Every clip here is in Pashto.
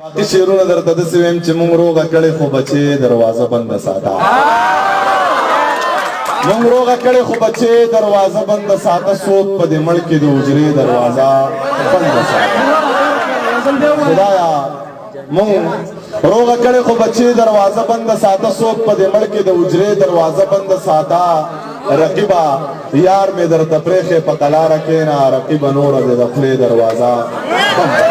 باقي شعرونه درته داسې ویم چې مونږ روغه کړې خو بچې دروازه بنده ساته، مونږ روغه کړې خو بچې دروازه بنده ساته، څوک په دې مړ کې د حجرې دروازه بنده ساته. خدایا مونږ روغه کړې خو بچې دروازه بنده ساته، څوک په دې مړ کې د حجرې دروازه بنده ساته. رقیبا یار مې درته پرېښې په قلاره کښېنه، رقیبه نوره دې د خولې دروازه بنده.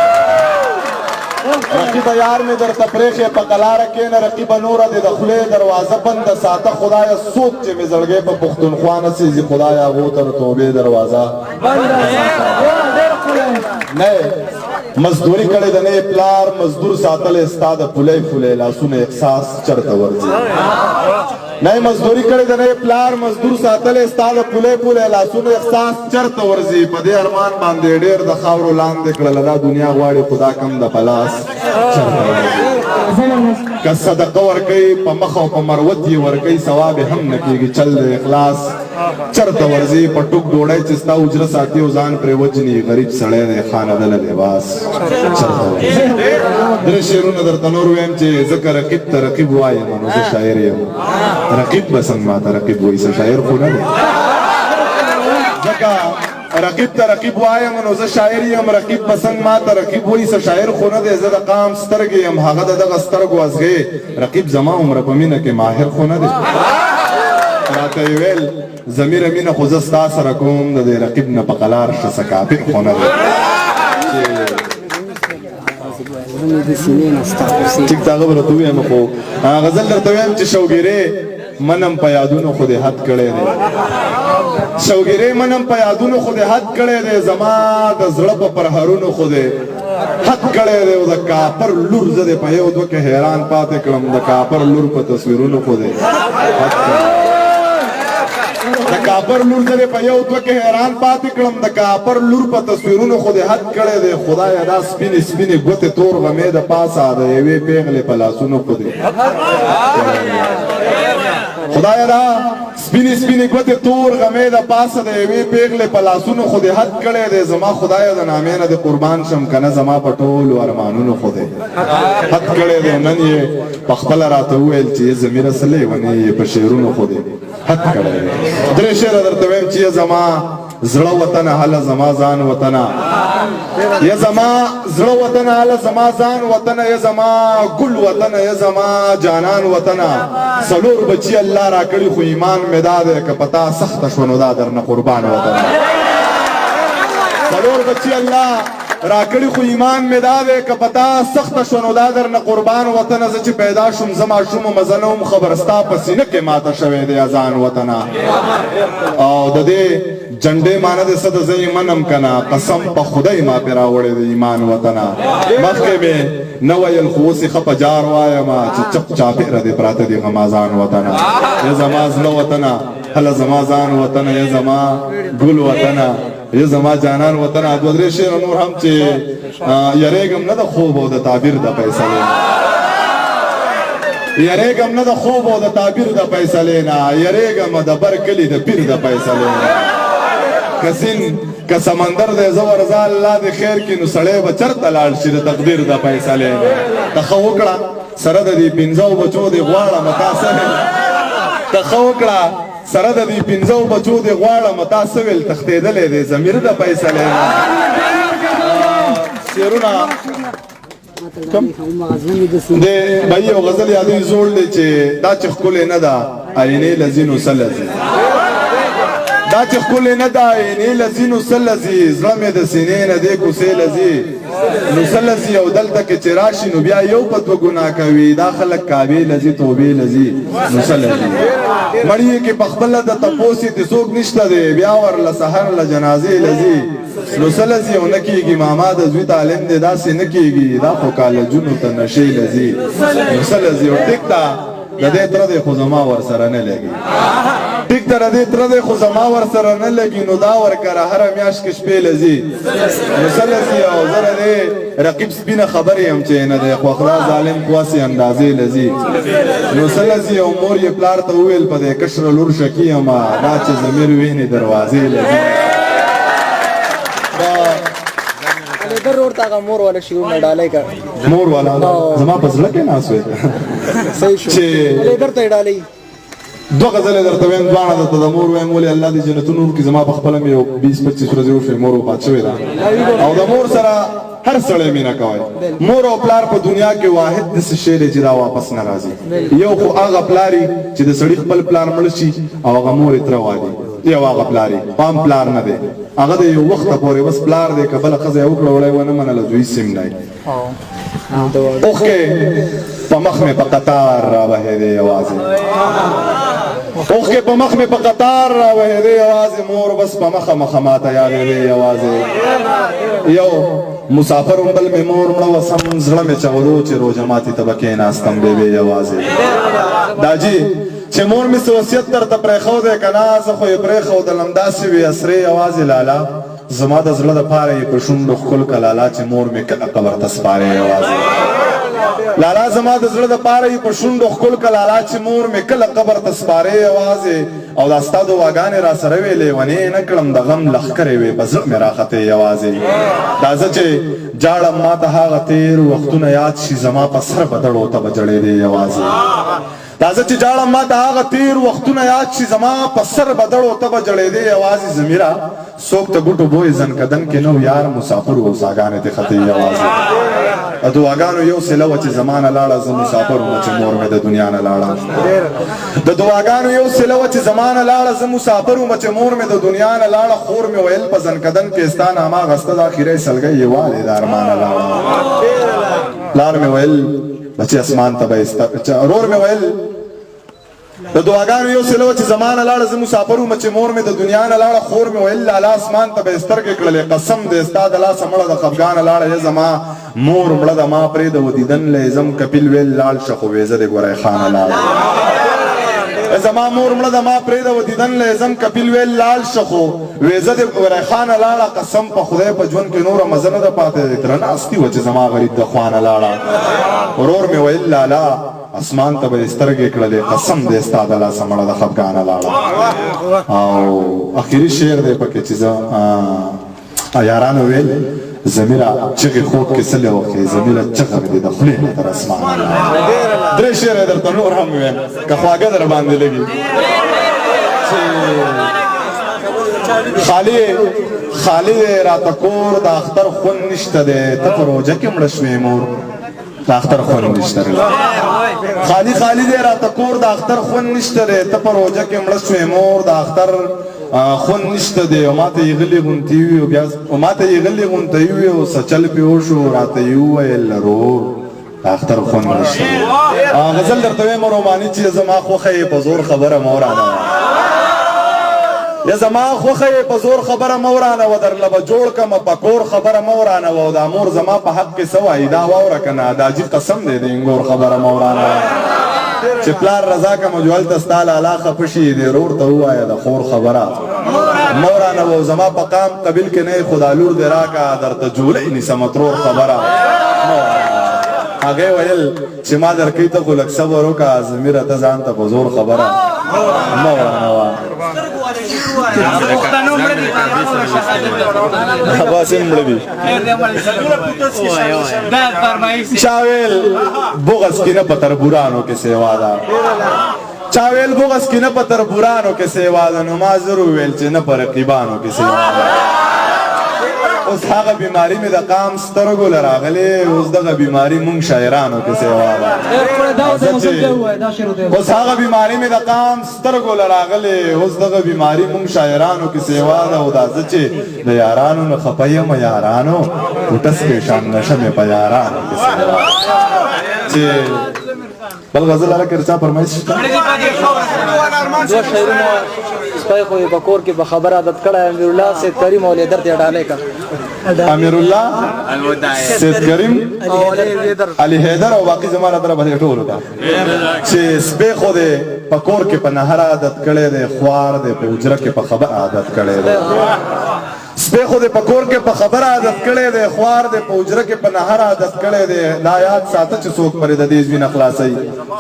رقیبه یار مې درته پرېښې په قلاره کښېنه، رقیبه نوره دې د خولې دروازه بنده ساته. خدایه څوک چې مې زړګی په پښتونخوا نه سېځي، خدایه هغو ته د توبې دروازه نه. مزدوري کړې د نه پلار مزدور ساتلی، ستا د پولۍ فولۍ لاسونه احساس چرته ورځي. نه مزدوري کړې د نه پلار مزدور ساتلی، ستا د پولۍ پولۍ لاسونو احساس چرته ورځي. په دې ارمان باندې ډېر د خاورو لاندې کړل، دا دنیا غواړي خدا کم د پلاس چرته ورځي. که صدقه ورکوي په مخ او په مروت یې ورکوي، ثواب یې هم نه کېږي، چل د اخلاص چرته ورځي. په ټوک ډوډۍ چې ستا اجره ساتي او ځان پرې وجني، غریب سړی دی خانه دله لباس چرته ورځي. درې شعرونه درته نور وایم چې ځکه رقیب ته رقیب وایم نو زه شاعر یم، رقیب به څنګه ماته رقیب وایي، څه شاعر خو نه دی. ځکه رقیب ته رقیب وایم نو زه شاعر یم، رقیب به څنګه ماته رقیب وایي، څه شاعر خو نه دی. زه د قام سترګې یم، هغه د دغه سترګو ازغې، رقیب زما عمره په مینه کې ماهر خو نه دی. راته یې ویل ضمیره مینه خو زه ستا سره کوم، د دې رقیب نه په قلار شه، څه کافر خو نه دی. ټیک ته هغه به درته ووایم، خو غزل درته وایم چې شوګیرې منم په یادونو خو دې حد کړی دی، شوګیرې منم په یادونو خو دې حد کړی دی، زما د زړه په پرهرونو خو دې حد کړی دی. او د کاپر لور زه دې په یو دوه کې حیران پاتې کړم، د کاپر لور په تصویرونو خو دې حد کړی، د کاپر لور زه دې په یو دوه کې حیران پاتې کړم، د کاپر لور په تصویرونو خو دې حد کړی دی. خدایه دا سپینې سپینې ګوتې تور غمې د پاسه د یوې پیغلې په لاسونو خو دې، خدایه دا سپینې سپینې ګوتې تور غمې د پاسه د یوې پیغلې په لاسونو خو دې حد کړی دی. زما خدایه د نامې نه دې قربان شم، که نه زما په ټولو ارمانونو خو دې حد کړی دی. نن یې په خپله راته وویل چې ضمیره څه لېونی یې، په شعرونو خو دې حد کړی دی. درې شعره درته وایم چې زما زړه وطنه هله زما ځان وطنه، یا زما زړه وطنه هله زما ځان وطنه، یا زما ګل وطنه، یا زما جانان وطنه. څلور بچي الله راکړي خو ایمان مې دا دی، که په تا سخته شوه نو دا درنه قربان وطنه. څلور بچي الله راکړي خو ایمان مې دا دی، که په تا سخته شوه نو دا درنه قربان وطنه. زه چې پیدا شوم زه ماشوم وم، زه نه وم خبر، ستا په سینه کې ماته شوی دی اذان وطنه. او د دې جنډې معنی د څه ده زه یې منم که نه، قسم په خدای ما پرې راوړی دی ایمان وطنه. مخکې مې نه ویل خو اوس یې ښه په جار وایم چې چپ چاپېره دې پراته دي غمازان وطنه. یا زما زړه وطنه هله زما ځان وطنه، یا زما ګل وطنه، یا زما جانان وطنه. دوه درې شعره نور هم چې یریږم نه د خوب او د تعبیر د فیصلې، یریږم نه د خوب او د تعبیر د فیصلې نه، یریږم د بر کلي د پیر د فیصلې نه. که سین که سمندر دی زه ورځه الله دې خیر کړي، نو سړی به چرته لاړ شي د تقدیر د فیصلې نه. ته ښه وکړه سره د دې پنځو بچو دې غواړم تا څه، ته ښه وکړه سره د دې پنځو بچو دې غواړم تا څه ویل، تښتېدلی دی ضمیر د فیصلې نه. شعرونه کم د بای یو غزل یادوي زوړ دی چې دا چې ښکلې نه ده آینې له ځینو څه لځي، دا چې ښکلې نه ده آینې له ځینو څه لځي، زړه مې د سینې نه دې کوڅې لځي نو څه لځي. او دلته کې چې راشي نو بیا یو په دوه ګناه کوي، دا خلک کعبې لځي توبې لځي نو څه لځي. مړی کې په خپله د تپوس یې ترې څوک نشته دی، بیا ورله سحر له جنازې لځي نو څه لځي. او نه کېږي ماما د زوی تعلیم دی داسې نه کېږي، دا خو کالجونو ته نشې لځي نو څه لځي. او ټیک ته د دې تره دی خو زما ورسره نه لګي، ټیک ته د دې تره دی خو زما ورسره نه لګي، نو دا ورکره هره میاشت کې شپې لځي نو څه لځي. او زه د دې رقیب سپینه خبرې یم چې نه دی خوښ، دا ظالم خو هسې اندازې لځي نو څه لځي. او مور یې پلار ته وویل په دې کشره لور شکي یم، دا چې ضمیر ویني دروازې لځي. لیدر ورته هغه مور والا شعرونه ډالۍ کړ. مور والا زما په زړه کې ناست وي. صحیح شو. چې لیدر ته ډالۍ دوه غزلې درته وایم، دواړه درته د مور وایم. ولې الله دې جنتونو ورکړي، زما په خپله مې یو 20-25 ورځې وشوې مور وفات شوې ده، او د مور سره هر سړی مینه کوي. مور او پلار په دنیا کې واحد داسې شی دی چې دا واپس نه راځي. یو خو هغه پلاری چې د سړي خپل پلار مړ شي او هغه مور یې تره والي، یو هغه پلاری پام پلار نه دی، هغه د یو وخته پورې بس پلار دی، که بله ښځه یې وکړه وړی ونه منله زوی سیم نه. اوښکې په مخ مې په قطار را بهېدې یوازې، اوښکې په مخ مې په قطار را بهېدې یوازې، مور بس په مخه مخه ماته یادېدې یوازې. یو مسافر وم بل مې مور مړه وه، سم زړه مې چاودو چې روژه ماتي ته به کښېناستم بې بې یوازې. دا جي چې مور مې څه وصیت درته پرېښودی که نه، زه خو یې پرېښودلم داسې وې اسرې یوازې. لالا زما د زړه دپاره یې په شونډو ښکل که لالا چې مور مې کله قبر ته سپارې یوازې. لالا زما د زړه دپاره یې په شونډو ښکل که لالا چې مور مې کله قبر ته سپارې یوازې. او دا ستا دعاګانې را سره وې لیونې نه کړم، د غم لښکرې وې په زړه مې راختې یوازې. دا زه چې جاړم ما ته هغه تېر وختونه یاد شي، زما په سر به دړو ته به جړېدې یوازې. دا زه چې جاړم ما ته هغه تېر وختونه یاد شي، زما په سر به دړو ته به جړېدې یوازې. زمیره څوک ته ګوټو بوی ځنکدن کې نو یار مسافر و ساګانې ته ختې یوازې. د دعاګانو یو سله وه چې زما نه لاړه، زه مسافر وم چې مور مې د دنیا نه لاړه. د دعاګانو یو سله وه چې زما نه لاړه، زه مسافر وم چې مور مې د دنیا نه لاړه. خور مې ویل په ځنکدن کې ستا نامه اخیسته، د اخیرۍ سلګۍ یې والې د ارمانه لاړه. پلار مې ویل بچې اسمان ته به، ورور مې ویل د دعاګانو یو سله وه چې زما نه لاړه، زه مسافر وم چې مور مې د دنیا نه لاړه. خور مې ویل لالا اسمان ته به یې سترګې کړلې، قسم دی ستا د لاسه مړه د خفګانه لاړه. یه زما مور مړه ده ما پرېږده و دیدن له یې ځم، کپیل ویل لاړ شه خو ویزه دې ګورای خانه لاړه. زما مور مړه ده ما پرېږده و دیدن له یې ځم، کپیل ویل لاړ شه خو ویزه دې ګورای خانه لاړه. قسم په خدای په ژوند کې نوره مزه نه ده پاتې، درنه هستي وه چې زما غریب د خوانه لاړه. ورور مې ویل لالا اسمان ته به یې سترګې کړلې، قسم دی ستا د لاسه مړه د خفګانه لاړه. او اخري شعر دی پکې چې زه یارانو ویل زمیره چغې خوب کې څه وکړې، زمیره چغه مې دې د خولې نه تر اسمانه لاړه. درې شعره درته نور هم ویم که خواږه در باندې لګي. خالی خالی دی راته کور د اختر خوند نشته دی، ته په روژه کې مړه شوې مور د اختر خوند نشته دی. خالی خالی دی راته کور د اختر خوند نشته دی، ته په روژه کې مړه شوې مور د اختر خوند نشته دی. او ماته یې غلي غونتې وي او بیا او ماته یې غلي غونتې وي او سچل پې وشو، راته یې وویل رور د اختر خوند نشته دی. غزل درته وایم روماني چې زما خوښه یې په زور خبره مه ورانوه، یا زما خوښه یې په زور خبره مه ورانوه، درله به جوړ کړم په کور خبره مه ورانوه. او دا مور زما په حق کې څه وایي دا واوره که نه، دا جي قسم دی د انګور خبره مه ورانوه. چې پلار رضا که مجول ته ستا لالا خفه شي، دې ورور ته ووایه د خور خبره مه ورانوه. زما په قام قبیل کې نه خدا لور دې راکه، درته جولۍ نیسمه ترور خبره مه ورانوه. هغې ویل چې ما درکوي ته خو لږ صبر وکړه، زمیره ته ځان ته په زور خبره مه ورانوه. عباس هم مړه دي. چا ویل بغض کې نه په تربورانو کې سیوا ده، چا ویل بغض کې نه په تربورانو کې سیوا ده، نو ما زر وویل چې نه په رقیبانو کې سیوا ده. اوس هغه بیماری مې د قام سترګو له راغلې، اوس دغه بیماری مونږ شاعرانو کې سیوا ده. اوس هغه بیماری مې د قام سترګو له راغلې، اوس دغه بیماری مونږ شاعرانو کې سیوا ده. او دا زه چې د یارانو نه خفه یم، یارانو کوټس پېشان نشه مې په یارانو کې سیوا. چې بل غزل هلکه چا فرمایش شته؟ دوه شعرونه. سپی خو یې په کور کې په خبره عادت کړی، امیر الله سید کریم او لیدر ته ډالۍ کړه. امیر الله سید کریم علي حیدر او باقي زما در باندې ټولو ته. چې سپی خو دې په کور کې په نهر عادت کړی دی، خوار دی په حجره کې په خبر عادت کړی دی. سپی خو دې په کور کې په خبره عادت کړی دی، خوار دی په حجره کې په نهر عادت کړی دی. دا یاد ساته چې څوک پرې د دې زوی نه خلاصوي،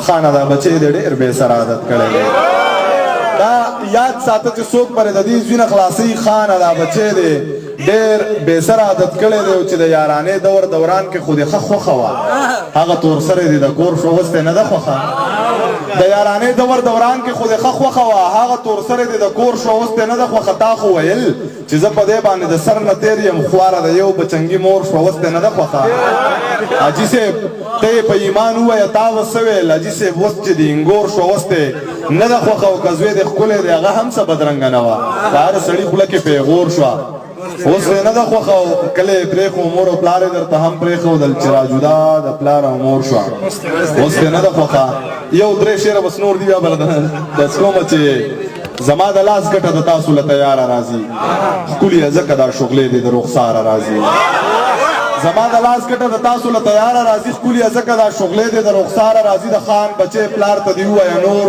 خانه دا بچی دې ډېر بې سره عادت کړی دی. دا یاد ساته چې څوک پر د دې زوی نه خلاصي خانه دا بچی دی ډېر بې سره عادت کړی دی او چې د یارانې دور دوران کې خو دې ښه خوښه وه، هغه تور سری دې د کور شو اوس دې نه ده خوښه. د یارانې دور دوران کې خو دې ښه خوښه وه، هغه تور سری دې د کور شو اوس دې نه ده خوښه. تا خو ویل چې زه په دې باندې د سر نه تېر یم، خواره د یو بچنګي مور شوه اوس دې نه ده خوښه. حاجي صاحب ته یې په ایمان ووایه تا به څه ویل؟ حاجي صاحب اوس چې د اینګور شوه اوس دې نه ده خوښه، او که زوی دې ښکلی دی هغه هم څه بدرنګه نه وه، په هر سړي خوله کې پیغور شوه اوس دې نه ده خوښه. او کله یې پرېښو مور او پلار یې درته هم پرېښودل چې را جدا د پلار او مور شوه اوس دې نه ده خوښه. یو درې شعره بس نور دي، بیا به بس کوم چې زما د لاس ګټه د تاسو له تیاره راځي، ښکلي ځکه دا شغلې دې د رخساره راځي. زما د لاس ګټه د تاسو له تیاره راځي، ښکلي ځکه دا شغلې دې د رخساره راځي. د خان بچی پلار ته دې ووایه نور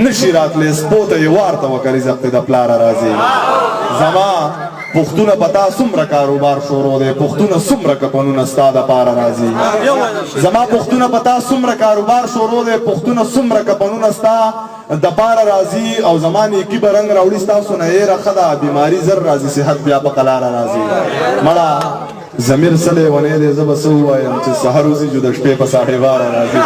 نشي راتلی، سپو ته یې وارته وکړه رزق دې د پلاره راځي. زما پښتونه په تا څومره کاروبار شروع دی، پښتونه څومره کپنونه ستا د پاره راځي. زما پښتونه په تا څومره کاروبار شروع دی، پښتونه څومره کپنونه ستا د پاره راځي. او زما نیکي به رنګ راوړي ستاسو نه یې ښه ده، بیماري زر راځي صحت بیا په قلاره راځي. مړه ضمیر څه لیونی دی، زه به څه ووایم چې سهار وځي جو د شپې په 12:30 راځي.